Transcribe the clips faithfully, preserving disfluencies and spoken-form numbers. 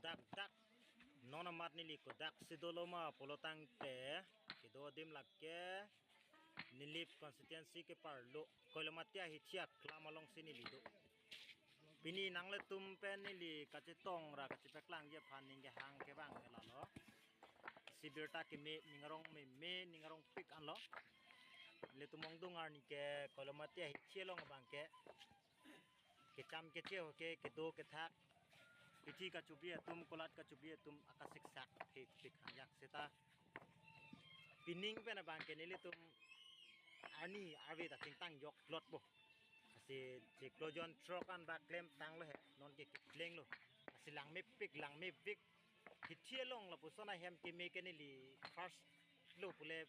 Dak dak non amat neli kodak si dolo ma pulo tangte, kedo adim lake Nilip constituency keparlo Koilamati ahithi aklam alongsi neli do. Pini nanglitum pen neli kachetong ra kachepaklangji aphan ning kehang ke bang ke lalo. Si birta keme, ning arong meme, ning arongpik anlo. Ilitum ongdung arni ke Koilamati ahithi along abang ke kecham keche ho ke, kedo kethak, hithi kachobi atum, kolat kachobi atum akasiksak phepik hangjak seta. Pining pen abang ke nelitum arni arve ta chingtang joklot po. Lasi chiklo jon throk an ba klemtanglo he, non ke keplenglo. Lasi langmepik, langmepik. Hithi along lapuson ahem keme ke neli first lo pule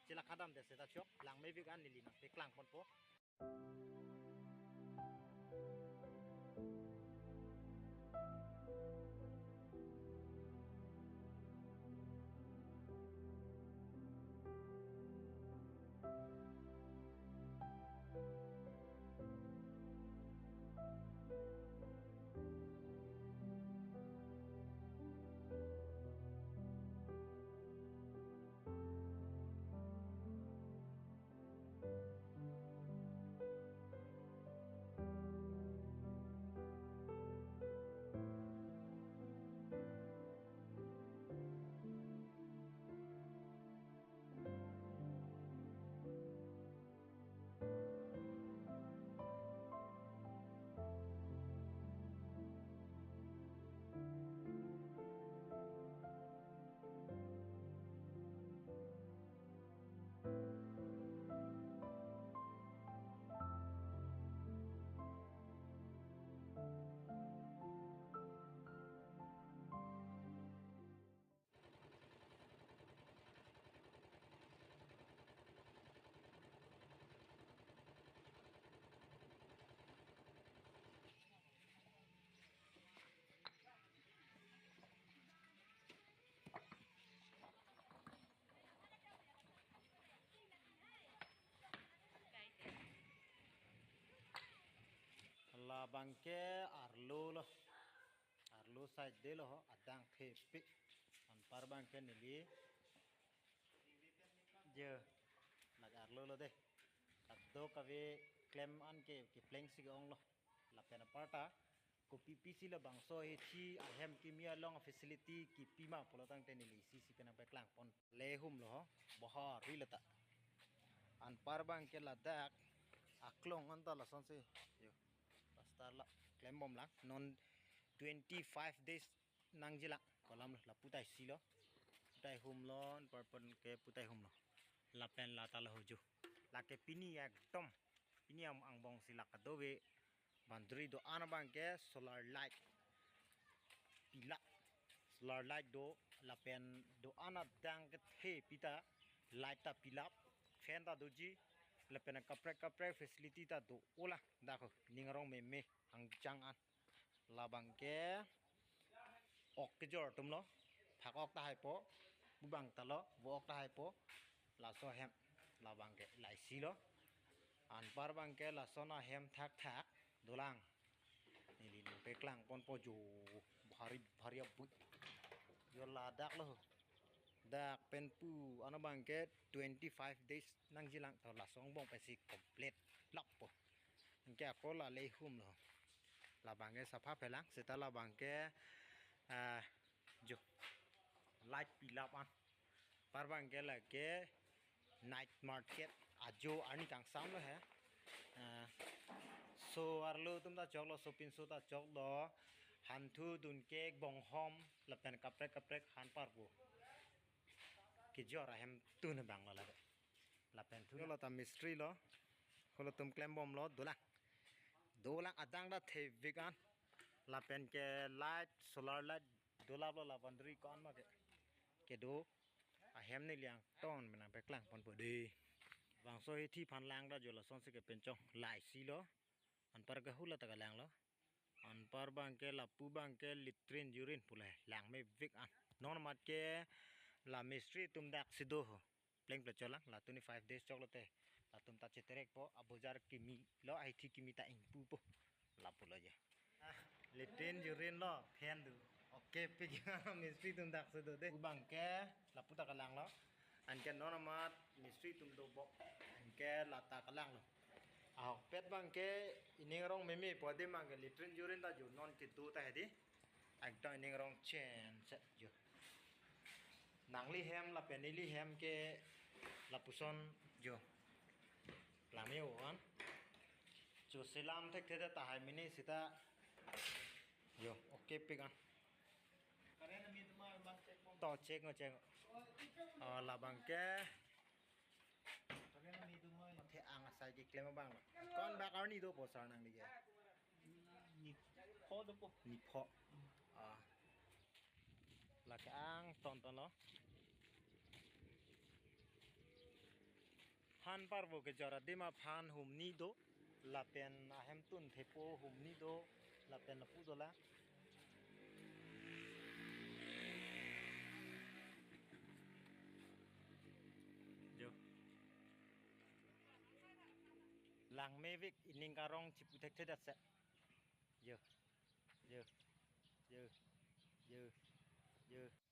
chila khadam de seta chok, langmepik an neli nangpeklang ponpo. Labang ke arlo lo. Arlo side de lo ho, adang thepi. Anpar abang ke neli. Je, lake arlo lo de. Kadokave klem an ke, kepleng si ke-ong lo. Lapen aparta, kopi pisi labangso ahithi ahem keme along facility kipi ma pulo tangte neli isi si penang peklang pon. Lehum lo ho, bohari lata. Anpar abang ke ladak, aklong anta lasonsi. Yo, plaster la, klembom lang. Non twenty-five days nangjilang kolam lo, la putai si lo, putai hum lo, anpar pen ke putai hum lo. Lapen lata lo ho jo. Lake pini ekdom, pini am angbong si la kadove boundary do-an abang ke solar light pilap, solar light do, lapen do-an adang kethe pita light ta pilap, fan ta doji, lapen kaprek kaprek facility ta do ola dak ho, ning arong meme hangjang an. Labang ke ok kejor atum lo, phak ok tahai po, bubang ta lo, vo ok tahai po, laso ahem, labang ke laisi lo. Anpar abang ke lason ahem thakthak dolang. Neli nangpeklang ponpo jo, bohari bohari abui. Jo ladak lo. Dak pen pu ano abang ke twenty-five days nangjilang, to laso angbong pensi complete lap po. Anke ako la lehum lo. Labang ke sapha pelang, seta labang ke, ah, jo light pilap an. Anpar abang ke lake night market ajo arni kangsam lo he. Ah, so arlo atum ta choklo, so pinso ta choklo, hanthu, dunkek, bonghom, lapen kaprek kaprek han parpo. Kejor ahem tun abang lo lake. Lapen thu lo ta mistri lo. Holo atum klembom lo, dolang. Dolang adang ta thevik an. Lapen ke light, solar light dolap lo, lapen dri ko-an ma ke. Kedo ahem neli angton penang peklang ponpo de. Bangso ahithi aphan lang ta jo lasonsi ke penchong laisi lo. Anpar ke hula ta kelang lo. Anpar abang ke lapu abang ke latrine urine pule langmevik an. Non amat ke la mistri atum dak si do ho. Pleng plecho lang, la twenty-five days choklo te. Latum ta cheterek po, abojar keme lo, ahithi keme ta ingpu po. Lapu lo je. Ah, latrine urine lo, fan do. Ok Kepik ya, mistri atum dak si do de. Abang ke lapu ta kalanglo. Anke non amat mistri atum dobom. Anke lata kalanglo. Ahokpet abang ke ining arong meme pu adim abang ke latrine urine ta jo non kedo ta hedi. Ekdom ining arong chen set jo. Nangli hem lapen neli hem ke lapuson jo. Lami o an. Jo selam thekthe tahai mene sita. Jo, okay pik an. Current ami duma mas check bom. To check ngo, check ngo. Oh, labang ke. Current ami duma. Mathe ang asai keklem abang lo. Ko-an bak arni dopo sar nangli ke? Ni pho dopo. Ni pho. Ah. Lake angton ton lo. Phan parvo kejor adim aphan humni do, lapen ahemtun thepo humni do, lapen lapu dolang. Jo. Lang mevek ining arong chipu thekthe dat se. Jo. Jo. Jo. Jo. Jo.